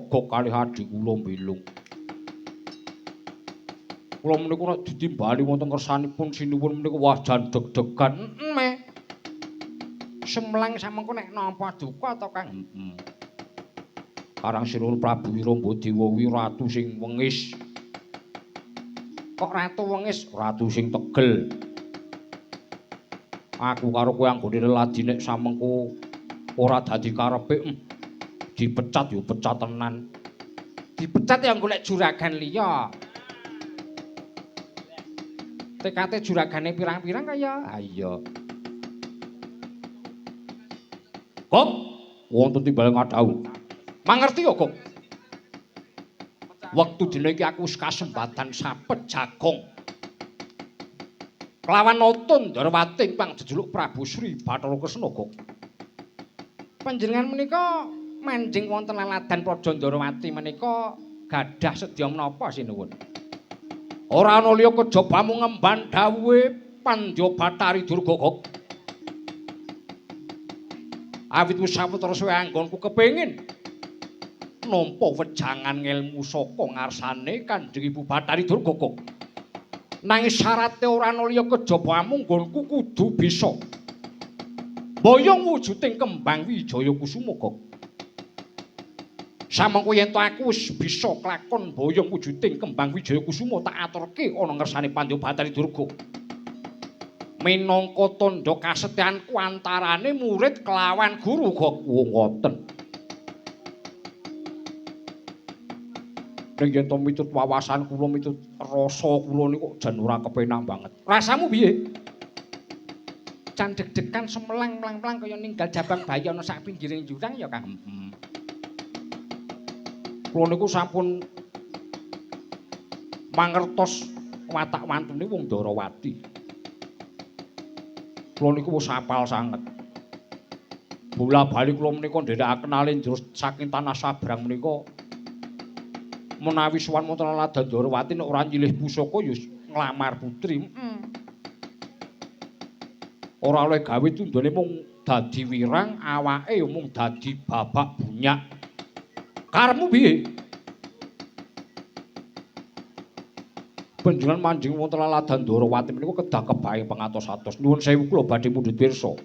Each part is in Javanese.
Gok kalih adhi kula mbilung. Kula menika nek ditimbali wonten ngersanipun sinuwun menika wah jan deg-degan. Me. Semlang samengko nek nampa duka to Kang? Heeh. Karang Sinuwun Prabu Wirombadewa kuwi ratu sing wengis. Kok ratu wengis? Ratu sing tegel. Aku karo kowe anggone leladi nek samengko ora dadi karepe, dipecat ya pecat tenan. Dipecat ya golek juragan liya. Tekate juragane pirang-pirang kaya. Ha iya. Gok, wonten timbal ngadhawuh. Mangerti ya, Gok? Wektu dina iki aku wis kasempatan sapet jagong. Kelawan Nata Ndrawati ingkang jejuluk Prabu Sri Bathara Kresna, Gok. Panjenengan menika manjing wonten laladan Praja Ndrawati menika gadah sedya menapa sinuwun? Ora ana liya kejaba mung ngemban dawuhe Pandya Bathari Durga, Gok. Awit wis sawetara suwe anggonku kepengin nampa wejangan ngelmu saka ngarsane Kanjeng Ibu Bathari Durga, Gok. Nanging syarate ora ana liya kejaba amung nggonku kudu bisa mboyong wujuding kembang Wijaya Kusuma, Gok. Samangka yen to aku wis bisa klakon mboyong wujuding kembang Wijaya Kusuma tak aturke ana ngersane Pandya Bathari Durga. Minangka tandha kasetyanku antarane murid kelawan guru, Gok. Oh, ngoten. Ning yen to miturut wawasan kula, miturut rasa kula niku jan ora kepenak banget. Rasamu piye? Can deg-degan semelang mlang-mlang kaya ninggal jabang bayi ana sak pinggiring jurang ya, Kang. Heeh. Kula niku sampun mangertos watak wantune wong Ndarawati. Kula niku wis apal sanget. Bola-bali kula menika ndherekaken alendra saking tanah sabrang menika menawi sowan wonten laladan Ndarawati nek ora nyilih pusaka ya nglamar putri. Ora oleh gawe tundhone mung dadi wirang, awake ya mung dadi babak bunyak. Karepmu piye? Panjenengan manjing wonten laladan Ndarawati menika kedah kebae pangatos-atos. Nuwun sewu kula badhe mundhut pirsa.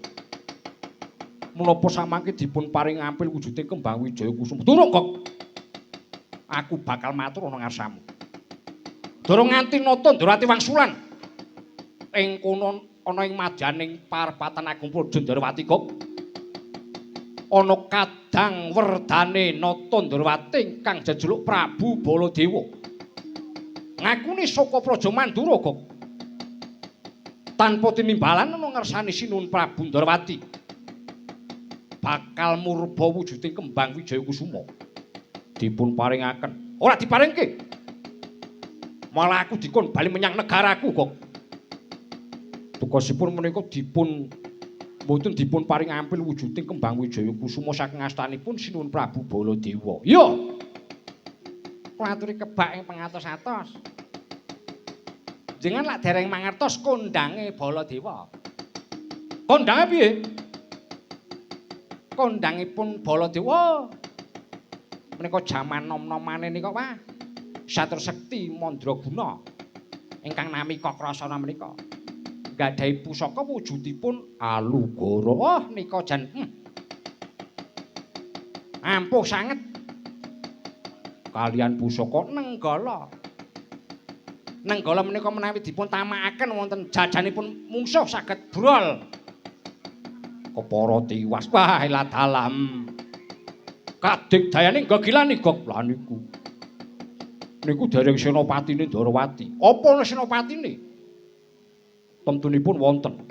Menapa samangke dipun paring ampil wujuding kembang Wijaya Kusuma? Durung, Gok. Aku bakal matur ana ngarsamu. Durung nganti nata Ndrawati wangsulan ing kono ana ing madyaning parepatan Agung Praja Ndrawati, Gok. Ana kadang werdane Nata Ndrawati ingkang jejuluk Prabu Baladewa. Ngakune saka Praja Mandura, Gok. Tanpa tinimbalan ana ngarsane Sinuwun Prabu Ndrawati bakal murba wujuding kembang Wijaya Kusuma. Dipun paringaken. Ora diparingke. Malah aku dikon bali menyang negaraku, Gok. Tugasipun menika dipun mboten dipun paring ampil wujuding kembang Wijaya Kusuma saking astanipun Sinuwun Prabu Baladewa. Iya. Kula aturi kebak ing pangatos-atos. Jenengan lak dereng mangertos kondange Baladewa. Kondange piye? Kondangipun Baladewa menika jaman nom-nomane nika wah Satria Sekti Mandraguna ingkang nami Kakrasana menika nggadahi pusaka wujudipun Alugara. Oh nika jan ampuh sanget kalian pusaka Nenggala. Nenggala menika menawi dipun tamakaken wonten jajanipun mungsuh saged brol kepara tiwas. Wah dalam kadigdayane gegilane, Gok. Lah niku. Niku dereng senopatine Ndarawati. Apa ana senopatine? Temtunipun wonten.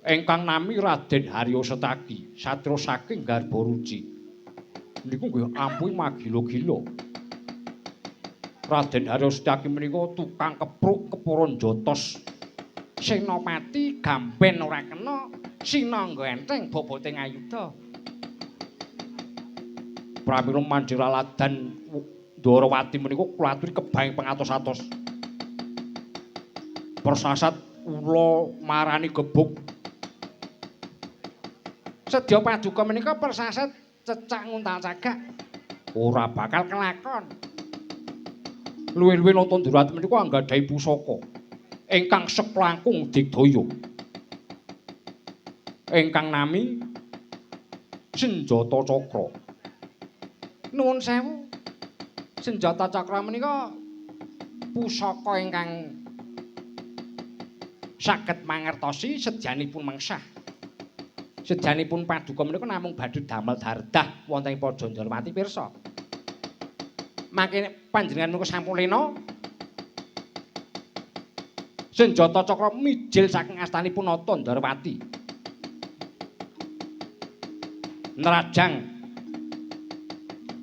Ingkang nami Raden Harya Setaki, satria saking Garbaruci. Niku nggih ampuh magila-gila. Raden Harya Setaki menika tukang kepruk kepara njotos. Senopati gamben ora kena, sinangga enteng bobote ngayuda. Pramila manjing laladan Ndarawati menika kula aturi kebaeng pangatos-atos. Persasat ula marani gebuk. Sedya paduka menika persasat Cecak nguntal cagak ora bakal kelakon. Luwih-luwih Nata Ndorowati menika anggadhahi pusaka ingkang seklangkung digdaya. Ingkang nami Senjata Cakra. Nuwun sewu. Senjata Cakra menika pusaka ingkang saged mangertosi sejanipun mengsah. Sejanipun paduka menika namung badhe damel dardah wonten ing Praja Ndorowati pirsa. Mangke panjenengan menika sampun lena. Senjata Cakra mijil saking astanipun Nata Ndorowati. Nerajang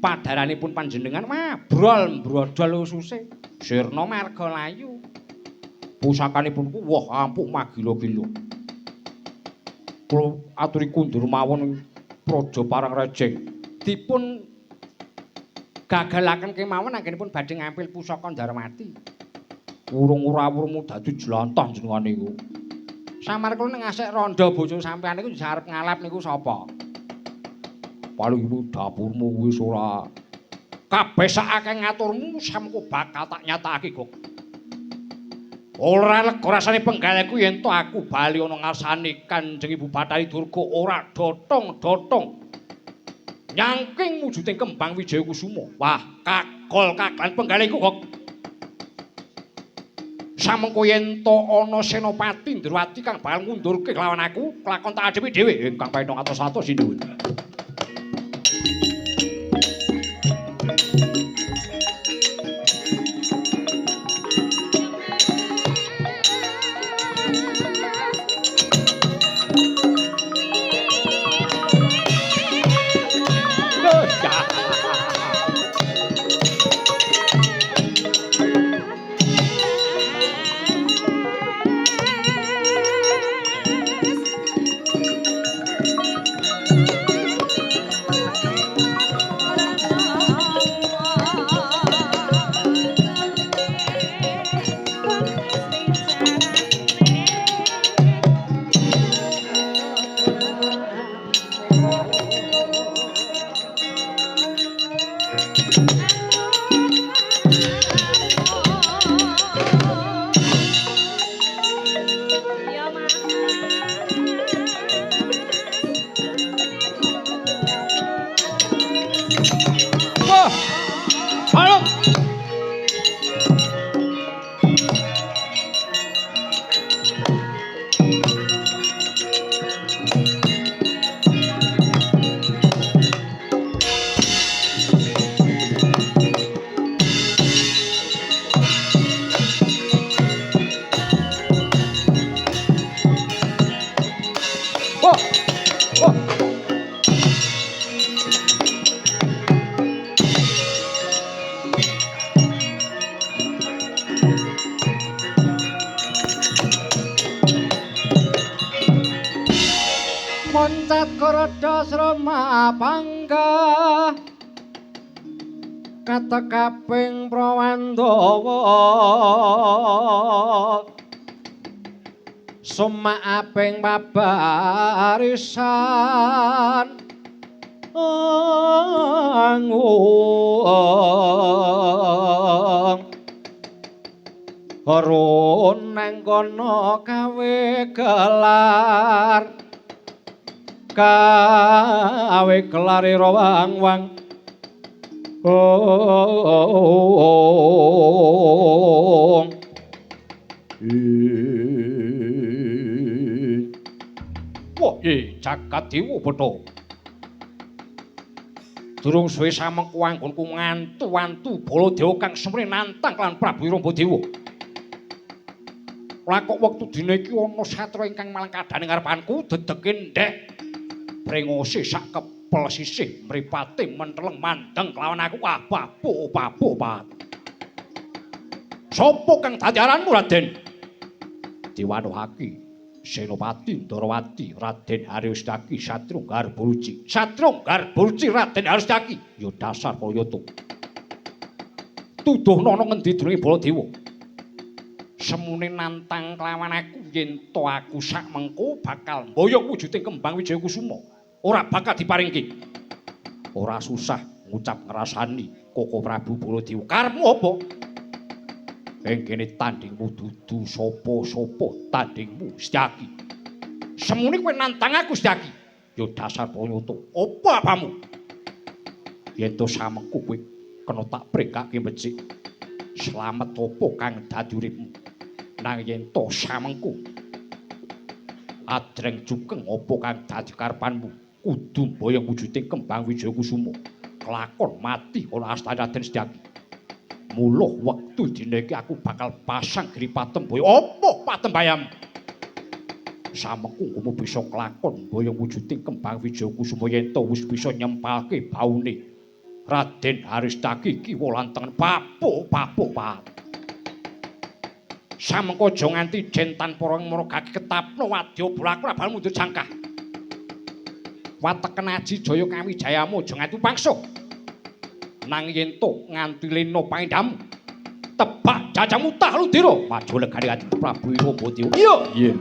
padaranipun panjenengan wah brol brodol ususe sirna marga layu. Pusakanipun ku wah ampuh magila-gila. Kula aturi kundur mawon Praja Parangrejeng. Dipun gagalaken kemawon anggenipun badhe ngampil pusaka Ndorowati. Urung ora wurung dadi jlantah jenengan niku. Samar kula ning ngasek rondo bojo sampean niku arep ngalap niku sapa? Paling ibu dapurmu wis ora kabeh sakake ngaturmu samku bakal tak nyatakake kok. Ora lega rasane penggalihku yen to aku bali ana ngarsane Kanjeng Ibu Bathari Durga ora dotong-dotong. Nyangking wujuding kembang Wijaya Kusuma. Wah, kagol kaglan penggalihku kok. Samengko yen to ana Senopati Ndorowati kang bakal ngundurke kelawan aku, kelakon tak adepi dhewe ingkang paethong atos-atos sinuwun. Panggah katekaping Prawandawa sumaaping pabarisan angung run nang kono kawe gelar kawe kelare rawang-wang ong. Wah, jagat dewa betha. Durung suwe samengku anggonku ngantu-antu Baladewa kang semene nantang lan Prabu Wirombadewa. Lah kok wektu dina iki ana satra ingkang malang kadane ngarepanku dedeke ndhek brengose sak kepel sisih mripate menteleng mandeng kelawan aku papo papo pat. Sopo kang dadi aranmu Raden? Diwanuhake Senopati Ndorowati Raden Haryustaki Satrung Garboruci. Satrung Garboruci Raden Haryustaki. Ya dasar kayata. Tuduhna ana ngendi durunge Baladewa. Semune nantang kelawan aku yen to aku sak mengko bakal mboyong wujuding kembang Wijaya Kusuma. Ora bakal diparingke. Ora susah ngucap ngrasani Koko Prabu Baladewa. Karepmu apa? Ing kene tandingmu dudu sapa-sapa, tandingmu Setyaki. Semune kowe nantang aku Setyaki. Ya dasar panyata. Apa apamu? Yen to samengku kowe kena tak prekake becik. Slamet apa kang dadi uripmu? Nang yen to samengku adreng jukeng apa kang dadi karepanmu? Kudu mboyong wujuding kembang Wijaya Kusuma. Kelakon mati ana astane Raden Setyaki. Mula wektu dina iki aku bakal pasang giri patemboyo. Apa patembayam? Samengku nggomu bisa kelakon mboyong wujuding kembang Wijaya Kusuma yen to wis bisa nyempalke baune Raden Aristaki kiwa lan tengen. Papo papo pat. Samengko aja nganti jen tanpa rong maragake ketapno wadya bolaku ora bakal mundur jangkah. Wateken aji jaya kawijayamu aja nganti pangsuh. Nang yen to nganti lena pangendamu tebak jajamu tah ludira maju legane ati Prabu Irabadewa. Iya. Iya.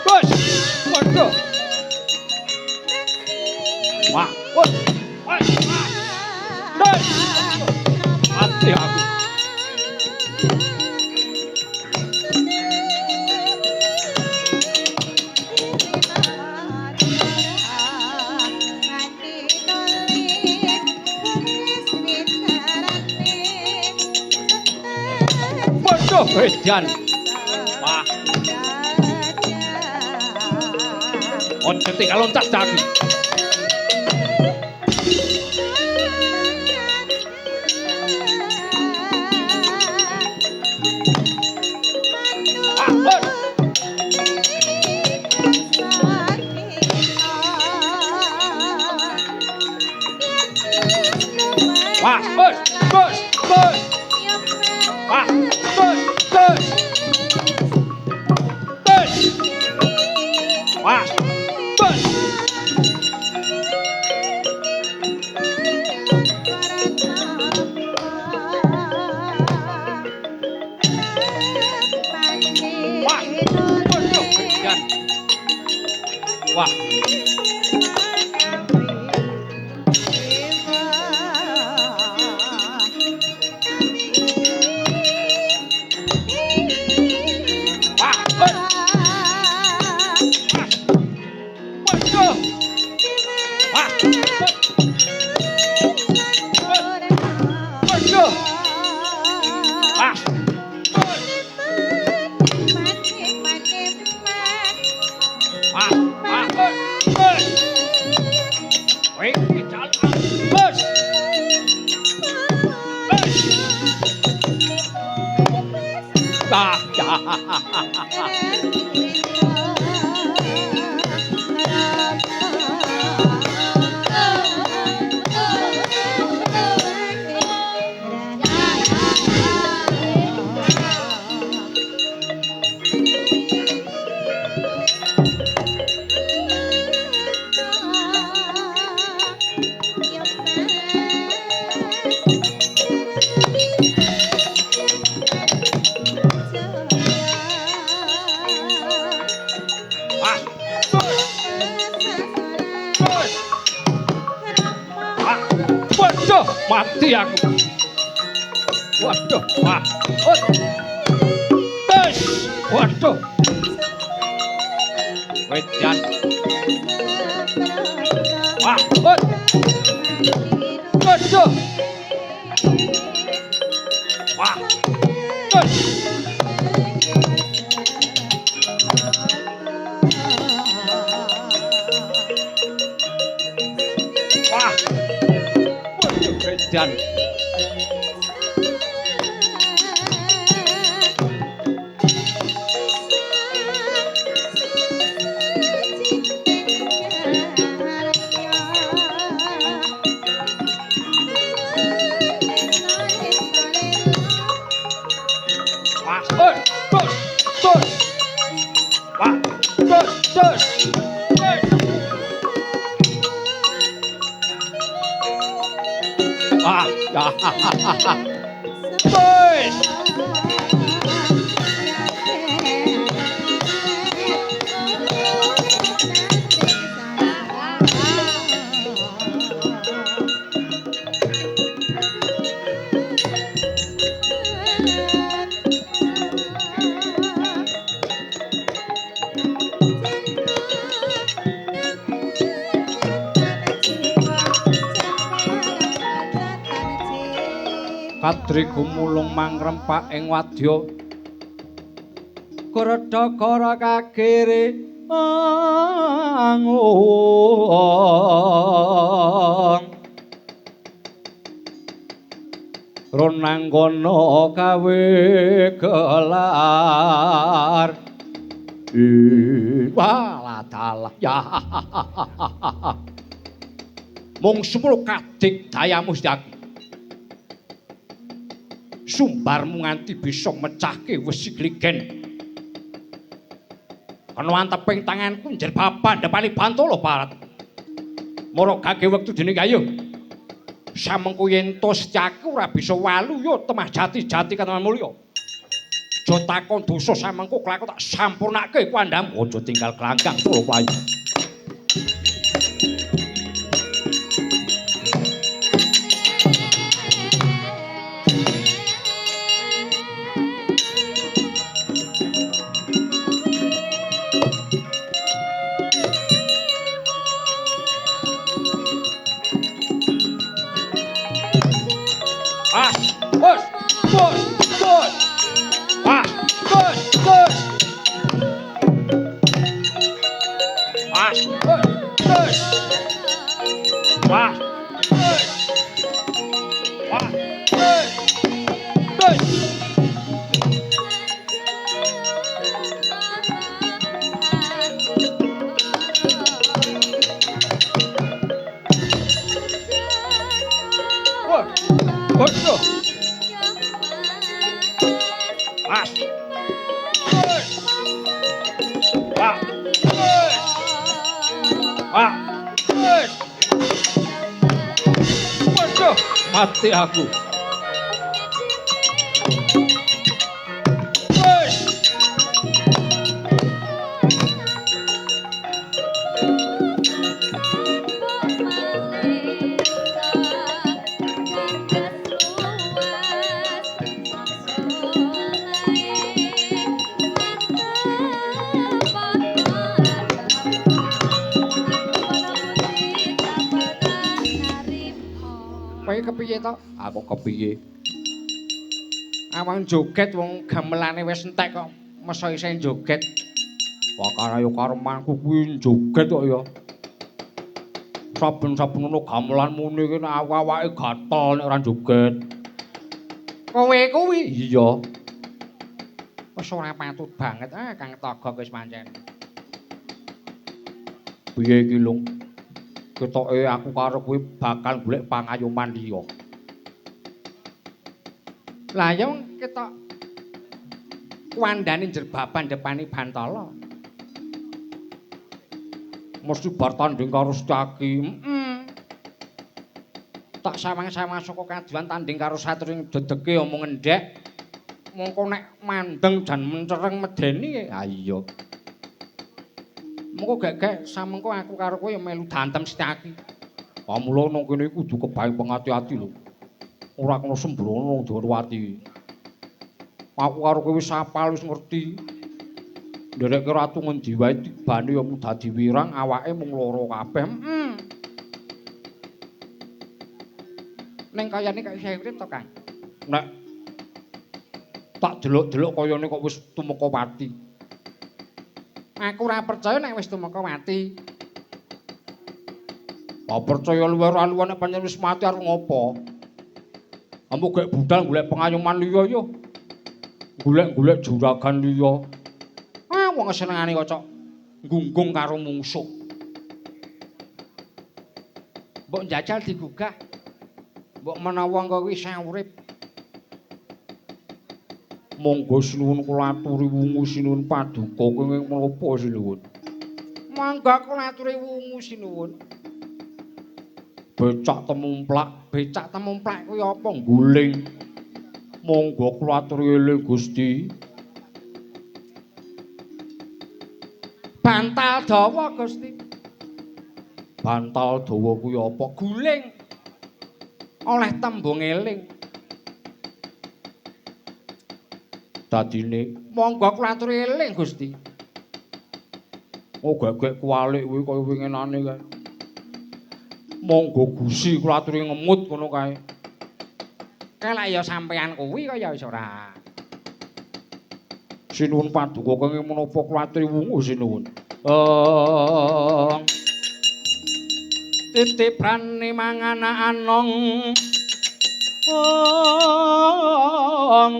Bos. Waduh. Wah, wah. Wah. Mati aku. Waduh, edan. Wah. Ojo tinggal loncat lagi. Wah, bos, bos, bos. Wah, bos, bos. Bos. Wah, bos. Wah, waduh, edan. Wah. Wah, bos. Waduh. Wah, bos. Waduh. Wah. Bos. Wah, wah, bos. Bos. Kowe iki jalan. Bos. Bos. Ah, ya. Wah. Bos. Bos. Wah. Waduh, mati aku. Waduh, wah. Ot. Tes. Waduh. Wedan. Wah, ot. Waduh. Wah. Tes. Wah. Waduh, wedan. Wah, ot, tos, tos. Wah, tos, tos. Tos. Ah, wis. Kadri gumulung mangrempak ing wadya Gredhagara kagere angung Ronanggana gawe gelar. Wah, dalah ya. Mung semono kadik dayamu Setyaki. Sumbarmu nganti bisa mecahke wesi gligen. Ana anteping tanganku njer bapak ndepani Bantala Barat. Mara gage wektu dene ayo. Samengko yen to Setyaki ora bisa waluya temah jati-jati kataman mulya. Aja takon dosa samengko klaku tak sampurnake kuandhamu. Aja tinggal glanggang tolo payu. Mati aku. Wes. Kowe kepiye to? Aku kepiye? Awang joget wong gamelane wis entek kok mesa isih joget. Wah karo karemanku kuwi joget kok ya. Saben-saben ono gamelan muni ki nek awake gatel nek ora joget. Kowe kuwi? Iya. Wis ora patut banget ah Kang Togok wis pancen. Piye iki, Lung? Ketoke aku karo kowe bakal golek pangayoman liya. Lah ya wong ketok kuandane njerbaban depani Bantala. Mesti bar tanding karo Setyaki. Heeh. Tak sawang-sawang saka kaduan tanding karo satring dedeke omong endhek. Mongko nek mandeng jan mencereng medeni. Ha iya. Mengko gek-gek samengko aku karo kowe ya melu dantem Setyaki. Pamula nang kene kudu kebaeng pengati-ati lho. Ora kena sembrono Dwarawati. Aku karo kowe wis apal wis ngerti. Nderekke ratu ngendi wae tibane ya mung dadi wirang, awake mung loro kabeh. Heeh. Ning kayane kok isih urip to, Kang? Nek tak delok-delok kayane kok wis tumeka pati. Aku ora percaya nek wis tumeka mati. Ah percaya luwe ora luwe nek pancen wis mati arep ngopo? Ambo gek budal golek pengayoman liya yo. Golek-golek juragan liya. Ah wong senengane kok cok gunggung karo mungsuh. Mbok njajal digugah. Mbok menawa engko kuwi isih urip. Monggo sinuwun kula aturi wungu sinuwun paduka kenging menapa sinuwun? Monggo kula aturi wungu sinuwun. Becak temumplak, becak temumplak kuwi apa? Guling. Monggo kula aturi eling Gusti. Bantal dawa Gusti. Bantal dawa kuwi apa? Guling. Oleh tembung eling. Dadine monggo kula aturi eling Gusti. Oh gegek kuwalik kuwi kaya winginane kae. Monggo Gusti kula aturi ngemut ngono kae. Kae lak ya sampean kuwi kaya wis ora. Sinuwun paduka kenging menapa kula aturi wungu sinuwun. Titiprane mangana anong. Ong.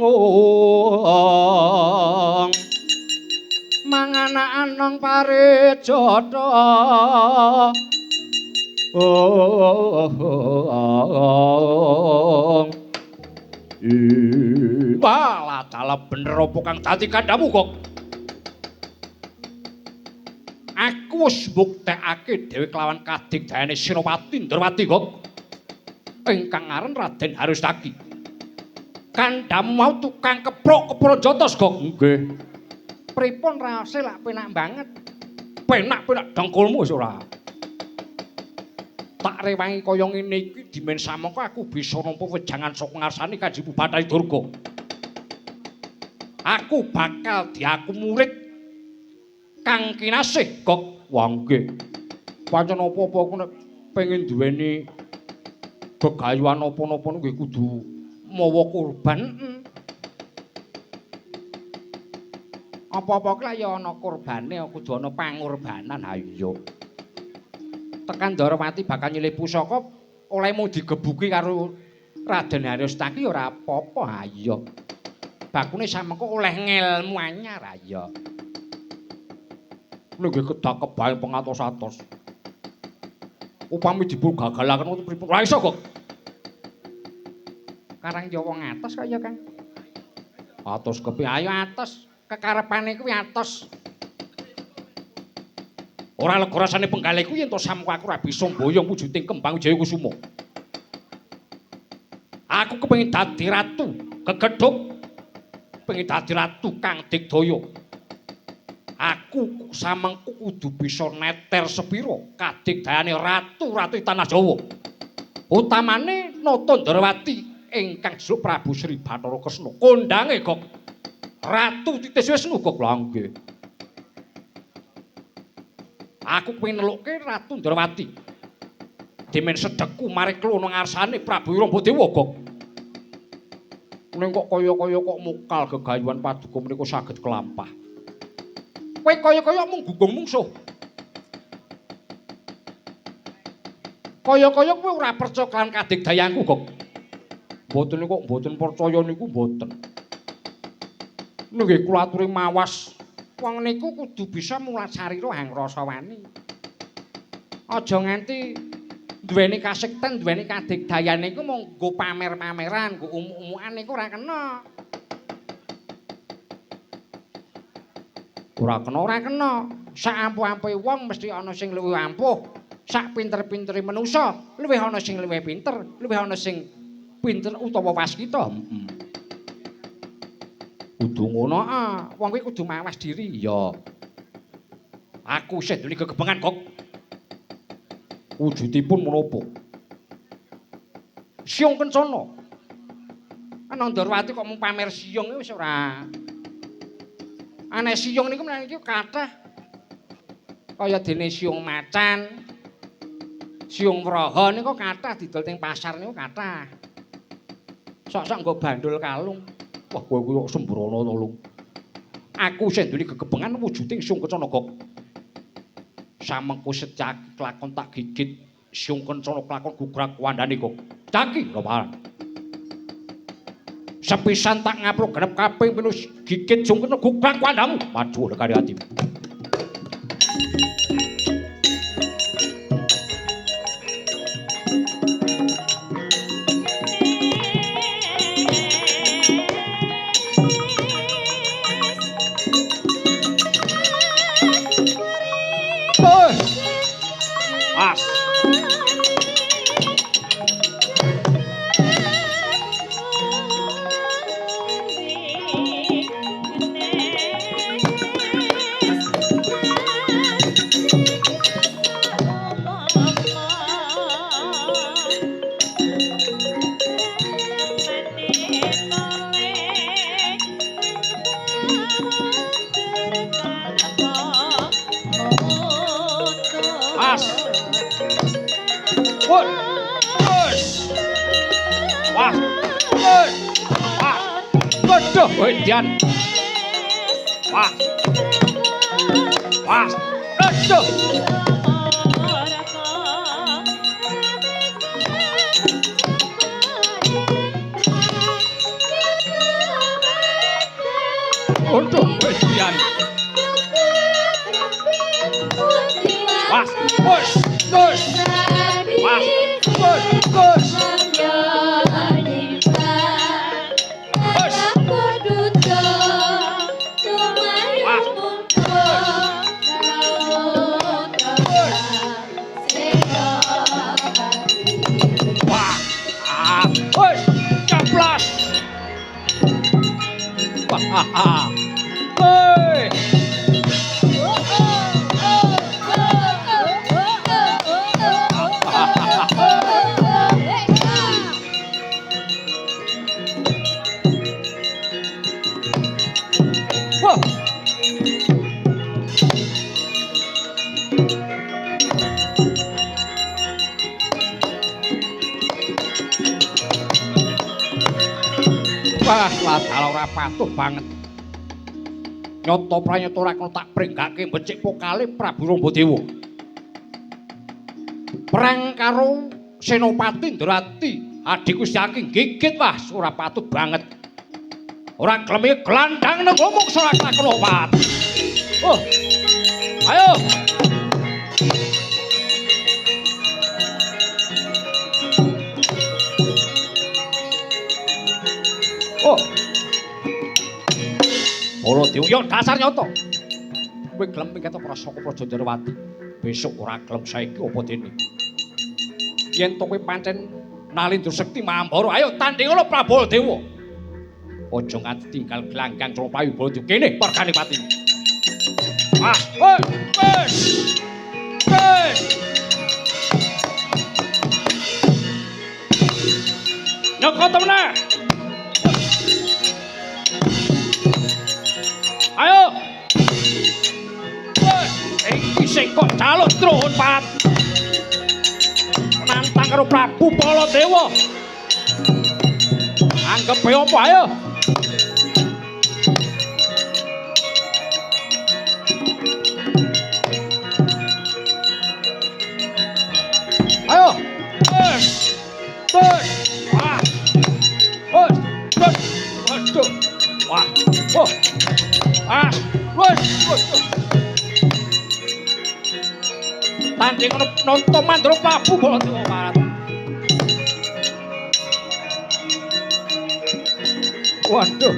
Mangana anong parijata. Ong. Walah dalah bener apa kang dadi kandhamu kok. Aku wis mbuktekake dhewe kelawan kadigdayane Senopati Ndrawati kok. Ingkang aran Raden Harustaki. Kandhamu mau tukang keprok keprojata kok. Nggih. Pripun raose lak penak banget. Penak-penak dengkulmu wis ora. Tak rewangi kaya ngene iki dimen samangka aku bisa nampa wejangan saka ngarsane Kanjeng Ibu Bathari Durga. Aku bakal diaku murid kang kinasih kok. Wah nggih. Pancen apa-apa aku nek pengin duweni gegayuhan apa-napa nggih kudu mawa kurban. Apa-apa ki lak ya ana kurbane, kudu ana pangorbanan. Ha iya. Tekan Ndorowati bakal nyilih pusaka olehmu digebuki karo Raden Harustaki ora apa-apa. Ha iya. Bakune samengko oleh ngelmu anyar. Ha iya. Nggih kedah kebaen pengatos-atos. Upami dipun gagalaken pripun? Ora iso kok. Karang ya wong atos kok ya, Kang. Atos kepiye? Ayo atos. Kekarepane kuwi atos. Ora lega rasane penggalihku yen to samengko aku ora bisa mboyong wujuding kembang Wijaya Kusuma. Aku kepengin dadi ratu, gegedhug. Pengin dadi ratu kang digdaya. Aku samengko kudu bisa neter sepira kadigdayane ratu-ratu tanah Jawa. Utamane Nata Ndrawati ingkang jeluk Prabu Sri Bathara Kresna. Kondange kok Ratu Titis Wisnu kok. Lha nggih. Aku kepengin nelukke Ratu Ndrawati. Demen sedekku marek klono ngarsane Prabu Wiramadewa kok. Ning kok kaya-kaya kok mukal gegayuhan paduka menika saged kelampah. Kowe kaya-kaya mung gunggung mungsuh. Kaya-kaya kowe ora percaya kelan kadigdayanku kok. Mboten kok mboten percaya niku mboten. Nggih kula aturi mawas. Wong niku kudu bisa mulat sarira hang rasa wani. Aja nganti duweni kasekten, duweni kadigdayan niku mung nggo pamer-pameran, nggo umuk-umukan niku ora kena. Ora kena, ora kena. Sak ampuh-ampuhe wong mesti ana sing luwih ampuh. Sak pinter-pintere manusa, luwih ana sing luwih pinter, luwih ana sing pinter utawa waskita. Kudu ngono ah, wong kuwi kudu mawas diri. Iya. Aku isih duwe gegebengan kok. Wujudipun menapa? Siung kencana. Ana Ndorowati kok mung pamer siung wis ora. Aneh siung niku menawi iki kathah. Kaya dene siung macan, siung wraha niku kathah didol teng pasar niku kathah. Sok-sok nggo bandul kalung. Wah, kowe kuwi kok sembrono to, Lung. Aku isih duwe gegebengan wujuding siung kencana kok. Samengko secaki kelakon tak gigit siung kencana kelakon gugrak wandane kok. Caki lho. Sepisan tak ngapruk genep kaping pinu gigit siung kencana gugrak wandamu. Maju lekare ati. As. Woi. Wes. Wah. Wes. Wah. Waduh, wedan. Wah. Wah. Aduh. Waduh, wedan. Wah. Wes. Wes. Wah. Wes. Wes. Wes. Wah. Wah. Ah. Wes. Ceplas. Wah. Ah, ah. Hei. Wah. Wah, wadal ora patuh banget. Nyata pranyata ora kena tak pringgake becik pokale Prabu Rambadewa. Perang karo Senopati Ndrati, adikku Syaki gigit wah ora patut banget. Ora gelem gelandang nang ngomong ora kelakon opat. Oh. Ayo. Oh. Baladewa ya dasar nyata. Kowe gelem minggat apa saka Praja Ndrawati? Besok ora gelem saiki apa dene? Yen to kowe pancen Nalindra Sekti Mambara, ayo tanding lho Prabu Baladewa. Aja nganti tinggal gelanggang Colopayu Baladewa kene wargane pati. Ah, wes, wes. Wes. Nyokot meneh. Ayo. Wes, iki sing kok jaluk truhun pat. Nantang karo Prabu Baladewa. Anggepe apa ayo? Ayo. Wes. Wes. Wah. Wes. Wes. Waduh. Wah. Oh. Ah, wes, wes. Tanding ngono nonton Mandra Prabu Baladewa Barat. Waduh.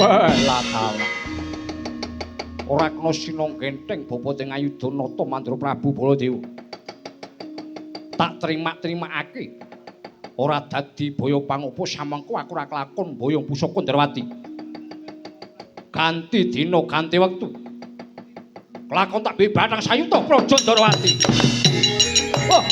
Wah, latala. Ora kena sinong genteng bapa teng Ayudha nata Mandra Prabu Baladewa. Tak terima-terimakake. Ora dadi boyo pangopo samengko aku ora kelakon boyong pusaka Ndrawati. Ganti dina ganti wektu. Kelakon tak bebatang sayuta Praja Ndrawati. Oh.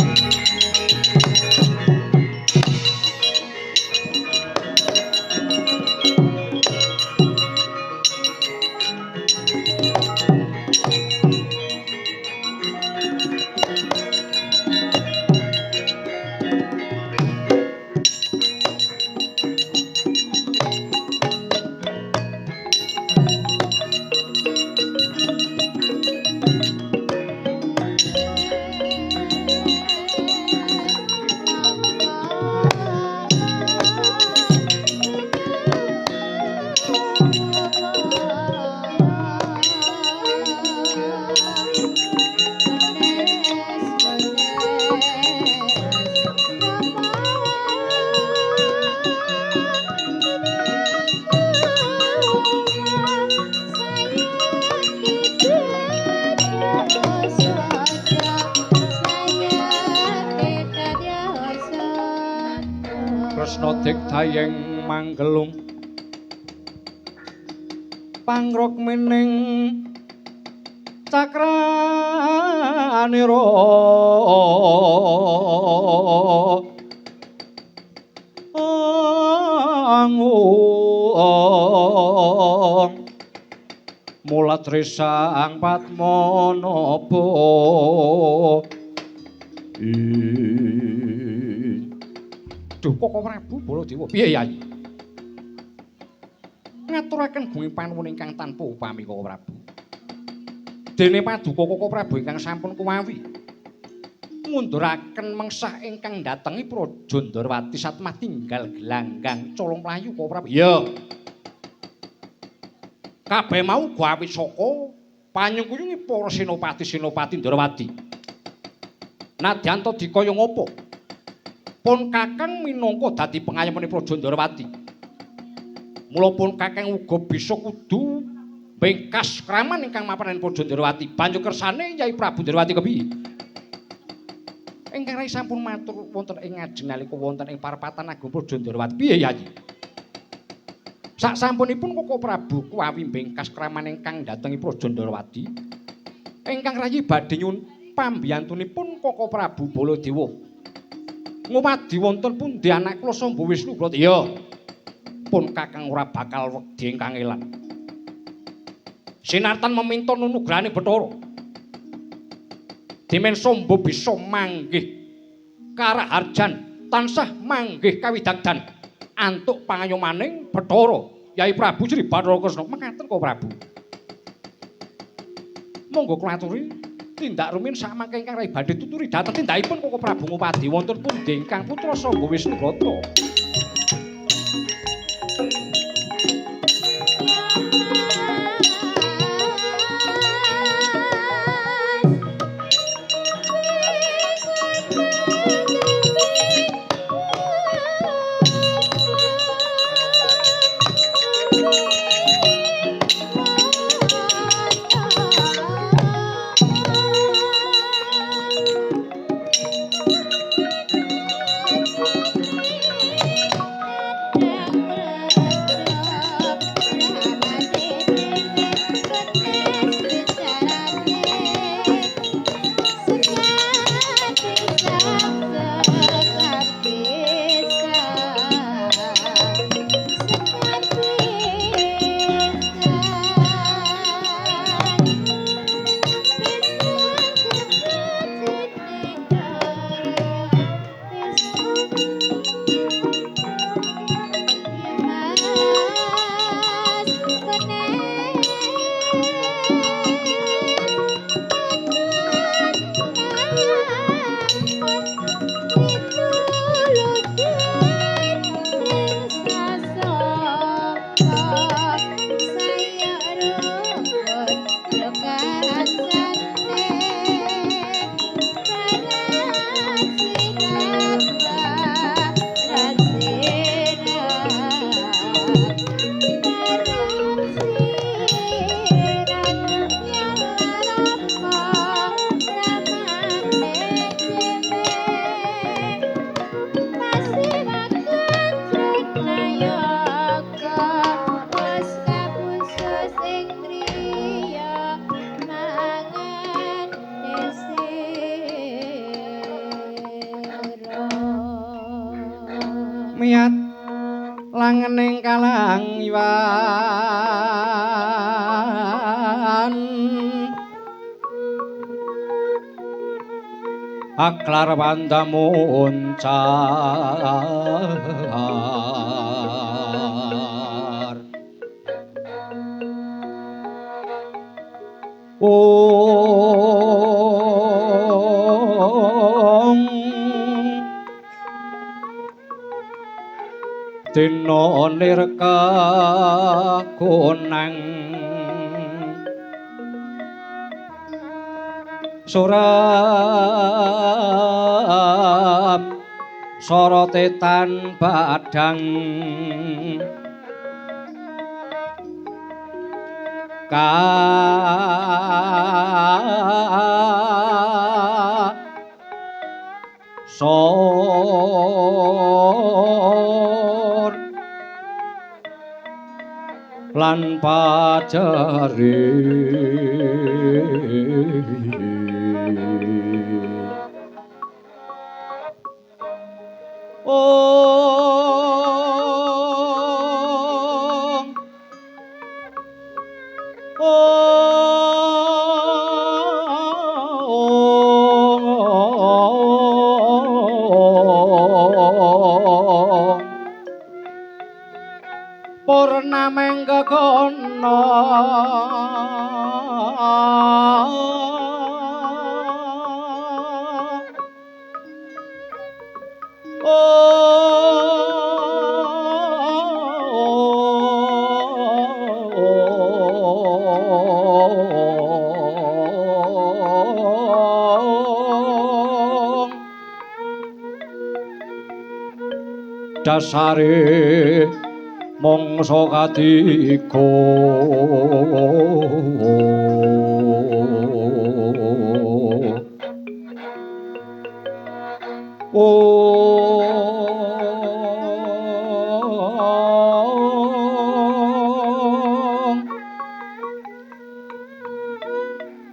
Kresna dayeng manggelung pangrukmining cakranira angu. Mula tresang Padmanaba. Duh Koko Prabu Baladewa, piye Yayi? Ngaturaken gunging panuwun ingkang tanpa upami Koko Prabu. Dene paduka Koko Prabu ingkang sampun kuwawi ngunduraken mengsah ingkang ndatengi Praja Ndorowati satmah tinggal gelanggang colong mlayu Koko Prabu. Iya. Kabeh mau uga awit saka panyengkuyungi para senopati-senopati Ndorowati. Nadyan ta dikaya ngapa? Pun Kakang minangka dadi pengayomane Praja Ndorowati. Mula pun Kakang uga bisa kudu bengkas kraman ingkang mapan ing Praja Ndorowati. Banjur kersane Yai Prabu Ndorowati kepiye? Ingkang rai sampun matur wonten ing ngajeng nalika wonten ing parepatan agung Praja Ndorowati. Piye Yai? Sak sampunipun Koko Prabu kuwawi bengkas kraman ingkang ndatengi Praja Ndorowati, ingkang rayi badhe nyuwun pambiyantunipun Koko Prabu Baladewa. Ngumadi wonten pundi anak kula Samba Wisnu Brata? Iya. Pun Kakang ora bakal wedi ingkang elang. Sinartan meminta nunugrahane Bathara. Demen Samba bisa manggih karaharjan tansah manggih kawidagdan antuk pangayomaning Bathara Yai Prabu Sri Bathara Kresna. Mekaten Koko Prabu. Monggo kula aturi tindak rumiyin samangke ingkang rai badhe tuturi dhateng tindakipun Koko Prabu ngupadi wonten pundi ingkang putra Samba Wisnu Brata. Miyat langening kalang iwan aklar bandamuncar ong dina nir kagonang suram sorote tan badang ka sor lan pajare ong Purnameng gegana dasare mangsa katiga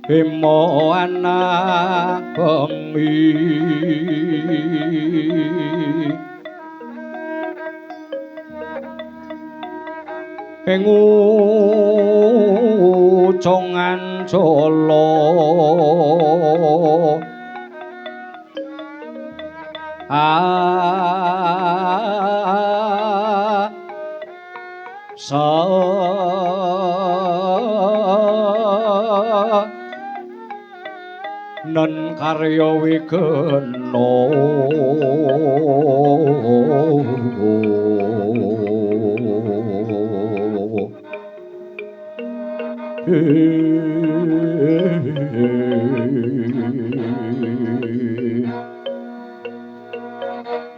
Bima ana bengi ing ujung anjala sa nen karya wigena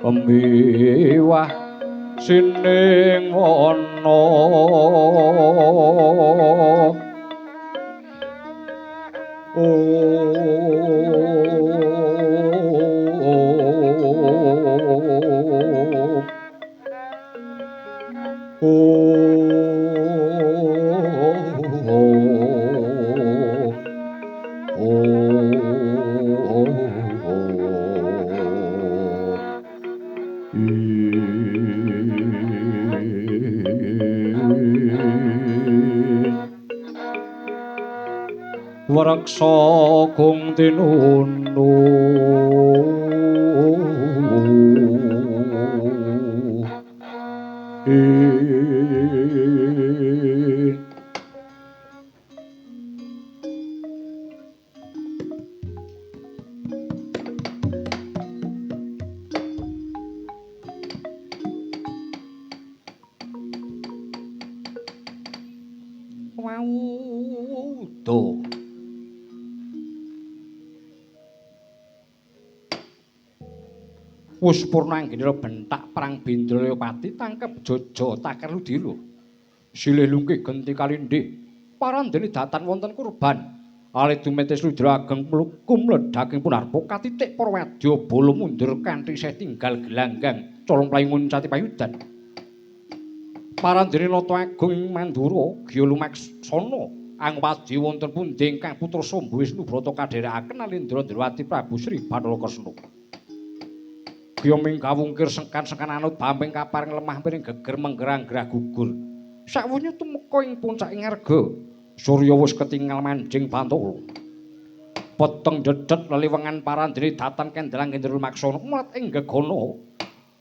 Pemiwah sining wana Wreksa kung tinunu Wus purna anggenira bentak perang Bindrayapati tangkep Jojo Taker Ludira. Silih lungkih genti kalindih. Parandene datan wonten kurban. Alih dumetis Ludira ageng kumledhaking punarpa katitik para wadya bala mundur kanthi isih tinggal gelanggang colong mlayu nguncati payudan. Parandene nata agung ing Mandura Gya Lumaksana angwadya wonten pundi ingkang putra Samba Wisnu Brata kadherekaken Nalindra Ndrawati Prabu Sri Bathara Kresna. Gya mingkawungkir sengkan-sengkan anut bamping kaparing lemah piring geger menggerang-gerah gugur. Sawunya tumeka ing puncak ngarga. Surya wis ketingal manjing Bantala. Peteng dedet leliwengan parandene datan kendelang Kendra Lumaksana mulat ing gegana.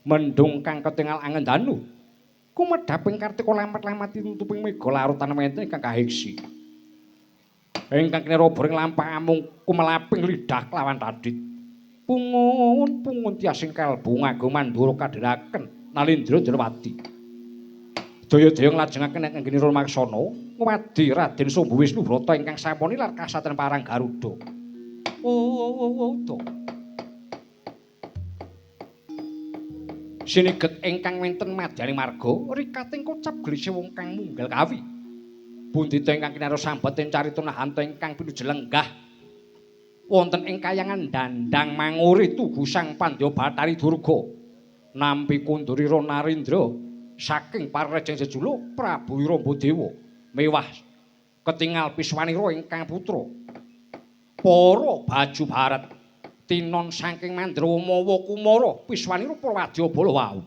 Mendung kang ketingal angen danu. Kumedhaping kartika lamat-lamat tinutuping mega larutan wenten ingkang kahiksi. Ingkang kinira boring lampah amung kumelaping lidah kelawan tadit. Pungun pungun tiasing kalbu nganggo Mandura kadheraken Nalindra Ndrawati. Daya-daya nglajengaken anggenira Lumaksana ngwadi Raden Samba Wisnu Brata ingkang sampun ilar kasatriyan parang Garuda. Oh. Sinigek ingkang wenten madyaning marga rikating kocap grise wong kang munggal kawi. Bundita ingkang kinara sambeting carita nahanta ingkang pinuju lenggah wonten ing kayangan dandang manguri tugu Sang Pandya Bathari Durga nampi kundurira Narendra saking parejeng jejuluk Prabu Wiramadewa mewah ketingal piswanira ingkang putra para baju baret tinon saking Mandrawa Mawa Kumara piswanira para wadyabala wau.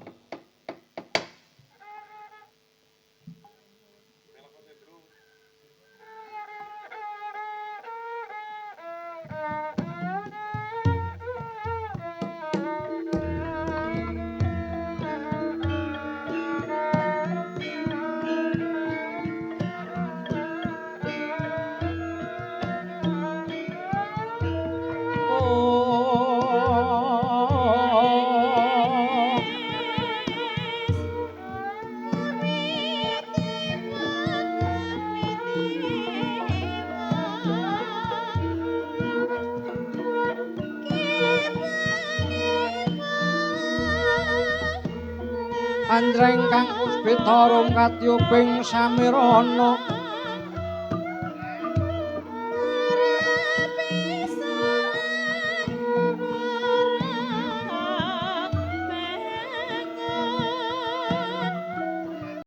Anjreng kang puspita rum katyuping samirana.